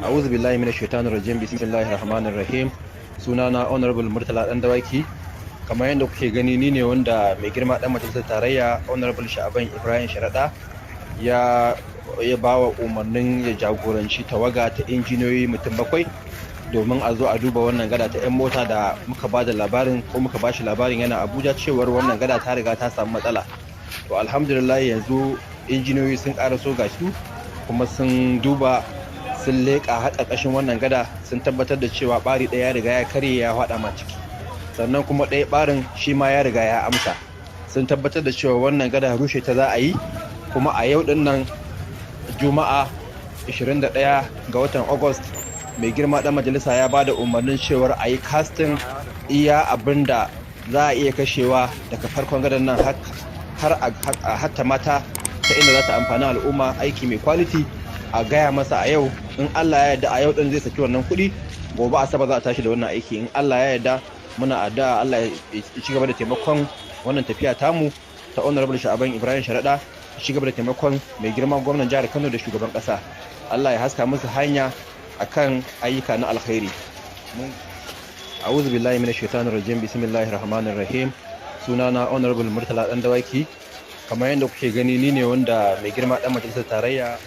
A'udhu billahi minash shaitanir rajim. Bismillahir rahmanir rahim. Sunana Honorable Murtala Dan Dawaki. Kamar yadda kuke gani, ni ne wanda mai girma dan majalisar tarayya Honorable Sha'aban Ibrahim Sharaɗa ya ba wa umarnin ya jagoranci tawaga ta injiniyoyi mutum bakwai domin a zo a duba wannan gada ta 'yan mota da muka ba da labarin, ko muka ba shi labarin yana Abuja, cewar wannan gada ta riga ta samu matsala. To, alhamdulillah, yanzu injiniyoyi sun ƙaraso, ga su kuma sun duba, sun leƙa har ƙarƙashin wannan gada, sun tabbatar da cewa ɓari ɗaya ya riga ya karye, ya faɗa ma ciki, sannan kuma ɗaya ɓarin shi ma ya riga ya amsa. Sun tabbatar da cewa wannan gada rushe ta za a yi, kuma a yau ɗin nan, Juma'a 21 ga watan August, mai girma ɗan majalisa ya ba da umarnin cewar a yi costing iya abin da za a iya kashewa daga farkon gadan nan har hatta mata ta inda za ta amfani al'umma, aiki mai quality. A gaya masa a yau, in Allah ya yarda, a yau din zai saki wannan kuɗi. Gobe Asabar za a tashi da wannan aiki in Allah ya yarda. Muna addu'a Allah ya ci gaba da taimakon wannan tafiya tamu ta Honorable Sha'aban Ibrahim Sharaɗa, ya ci gaba da taimakon mai girman gwamnan jihar Kano da shugaban ƙasa. Allah ya haska musu hanya akan ayyuka na alkhairi. A'udhu billahi minash shaitanir rajim. Bismillahir rahmanir rahim. Sunana Honorable Murtala Dan Dawaki. Kamar yadda kuke gani, ni ne wanda mai girma dan majalisar tarayya